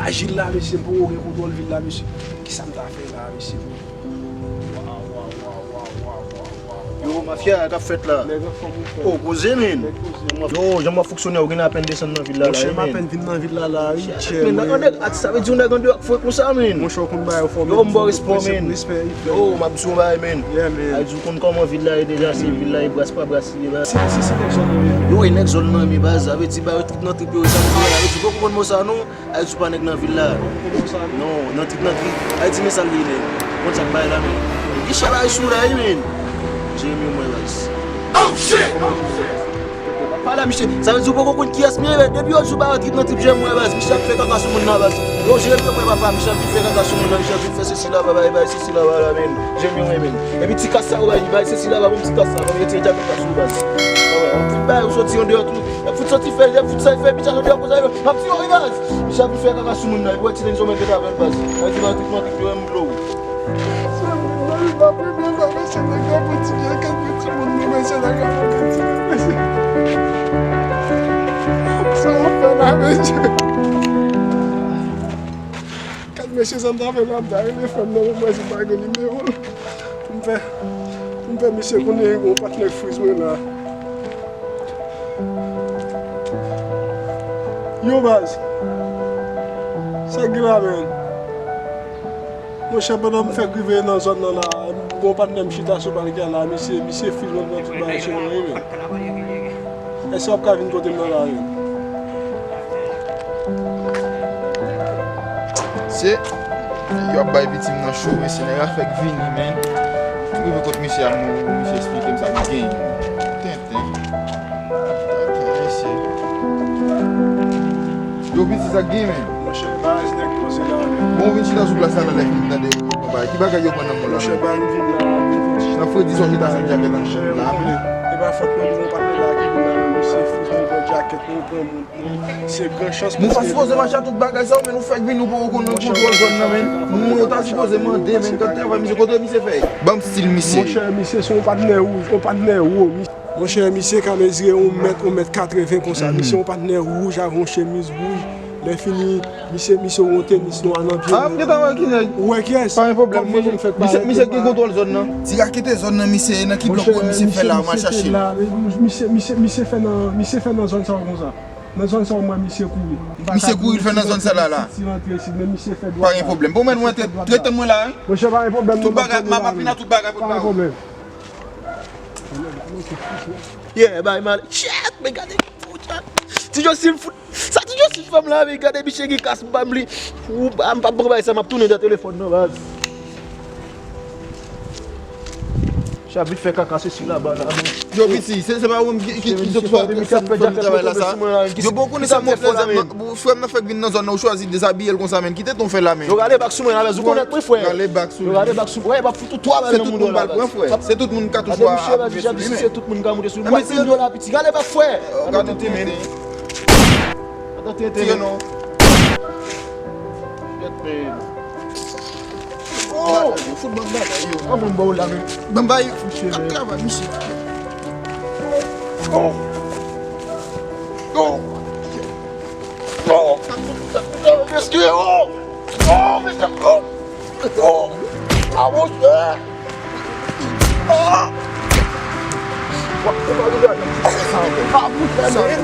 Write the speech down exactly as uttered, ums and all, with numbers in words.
Ajil la, mesye, m poko gen kontwòl vil la, mesye. Kisa m ta fè la, mesye? Waw, waw, waw, waw, waw, waw, waw, waw. Yo, mafya, sa k ap fèt la? Nèg anfòm, wi, frè. Oh, koze, men. Nèg koze. Yo, jan m ap fonksyone, ou gen apèn desann nan vil la, la, wi, men. Monchè, m apèn vin nan vil la, la, wi, chè, men. Nèg, nèg, sa vle di yon nèg andeyò k fout konsa, men. Monchè, ou konn bagay yo fò, men. Yo, m ba w respè, men. Respè, wi, frè. Yo, m ap di w yon bagay, men. Yeah, man. Sa vle di w konn kòman vil la ye deja, se vil la ye bras pa bras li ye, baz. Se, se, se nèg zòn nan, men. Yo, e nèg zòn nan, men, baz, sa vle di, ba yo trip nan trip yo, sa vle di, sa vle di, ou poko konn mo sa, non? Ay, di w pa nèg nan vil la. Non, nan trip, nan trip. Ay, di men sa l ye, men. Konn sa k bay la, men. Gichè la, sou la, wi, men. Jeremi, mwen, baz. Oh, shit! Pa la, misye. Sa vle di w poko konn kiyès m ye, men. Depi yo di w pa trip nan trip, Jeremi, mwen, baz. Misye ap fè kaka sou moun nan, baz. Yo, Jeremi, mwen, papa. Misye ap vin fè kaka sou moun nan. Misye ap vin fè sesi la, bay, bay, sesi la, bay la, men. Jeremi, mwen, men. Epi ti kas sa, bay, bay, sesi la, bay, bon, ti kas sa, bay, retire djabèt la sou, baz. Bay, ou soti andeyò tou. Yo fout soti fè, yo fout sa fè, bitch, yo konsa, yo. M ap tiye w, baz. Misye ap fè kaka sou moun nan, epi wè ti nèg yo mèt avè l, baz. Ay, ti ba tout mwen, tout yo, m blow. Se moun nan, li pa premye fwa, mesye, nèg la pran ti vye kèk ti moun, non, mesye, nèg la pran kèk ti moun, mesye. Sa w ap fè la, mesye? Gad, mesye, sa m ta fè la, m ta rele frè m nan, mwen, si m pa gen nimewo l. Pou m fè, pou m fè misye konnen yon patnè friz mwen la. Yo, baz. Sa k gen la, men? Monchè, pandan m fèk rive nan zòn nan la, m gon patnè m chita sou balkè la, misye, misye friz mwen pran tout bagay sou mwen, wi, men. Èske w ap ka vin kote m nan la, men? Se, yo ap bay pitit m nan cho, men se nèg a fèk vini, men. M rive kot misye a, m, misye eksplike m sa m gen. Tenten. Tenten, mesye. Yo, pitit, sa k gen, men? Monchè, baz, nèg koze la, men. Bon, vin chita sou plas la, nan lè fini tande yo pran bagay. Ki bagay yo pran nan men w la, men? Monchè, baz, m vin la, m vin fè ti chita. Nan fredi, sa w chita sou djakèt la, men. E pa fòt mwen, m gon patnè la ki vin la, men. Misye fou, m pran djakèt, m pran moun. Se gran chans. Nou pa sipoze mache ak tout bagay sa yo, men nou fèk vini, nou poko konn kontwòl zòn nan, men. Moun yo ta sipoze mande, men, kantite travay misye, kote misye fè? Ban m stil misye. Monchè, misye se yon patnè wouj, yon patnè wo. Monchè, misye ka mezire yon mèt, yon mèt katreven konsa. Misye yon patnè wouj avè yon chemiz wouj. Lè fini, misye, misye yon tenis nwa nan pye. Ah, m gentan wè ki nèg. Ou wè kiyès? Pa gen pwoblèm. Misye, misye gen kontwòl zòn nan. Ti rakete zòn nan, misye, nan ki blòk wè misye fè la, m al chache l. Misye, misye, misye fè nan, misye fè nan zòn sa yo konsa. Nan zòn sa yo, mwen, misye kouri. Misye kouri, l fè nan zòn sa la, la. Si rantre isit, men misye fè dwat. Pa gen pwoblèm. Bon, men mwen, trete mwen la, wi. Monchè, pa gen pwoblèm, non, m ap vini la, men. Tout bagay, m ap vini ak tout bagay pou nou. Pa gen pwoblèm. Yeah, bay mal. Shit, men gade ki fout la. Ti Josil fout. Sa Ti Josil fè m la, men gade misye gen kas m ban m li. Ou, m p ap pran bagay sa, m ap tounen nan telefòn nan, baz. Chabit fè kaka se sila ba la, men. Yo, piti, se, se pa ou menm ki, ki, ki sot fè, fè, fè travay la sa. Yo, bon, konnen sa, mon frè, frè m nan fèk vin nan zòn nan, ou chwazi dezabiye l konsa, men. Kite ton fè la, men. Yo, rale bak sou mwen la, men. Ou konèt mwen, frè. Rale bak sou li. Yo, rale bak sou mwen. Wè, m ap fout ou twa bal nan moun la, baz. Se tout moun k ap moute sou li, men. Se tout moun ka moute sou li. Mwen, se yo la, piti. Rale bak, frè. Gade tenten, men. Gade tenten, men. Tire non. Gade, men. Oh! Yo fout ban m bagay yo. Kòman m ba w la, men? Ban m bay. Misye, men. Travay, misye. Oh! Oh! Oh! Mesye, oh! Oh, mesye, oh! Oh! Ah, monchè! Ah! Ah, monchè, men!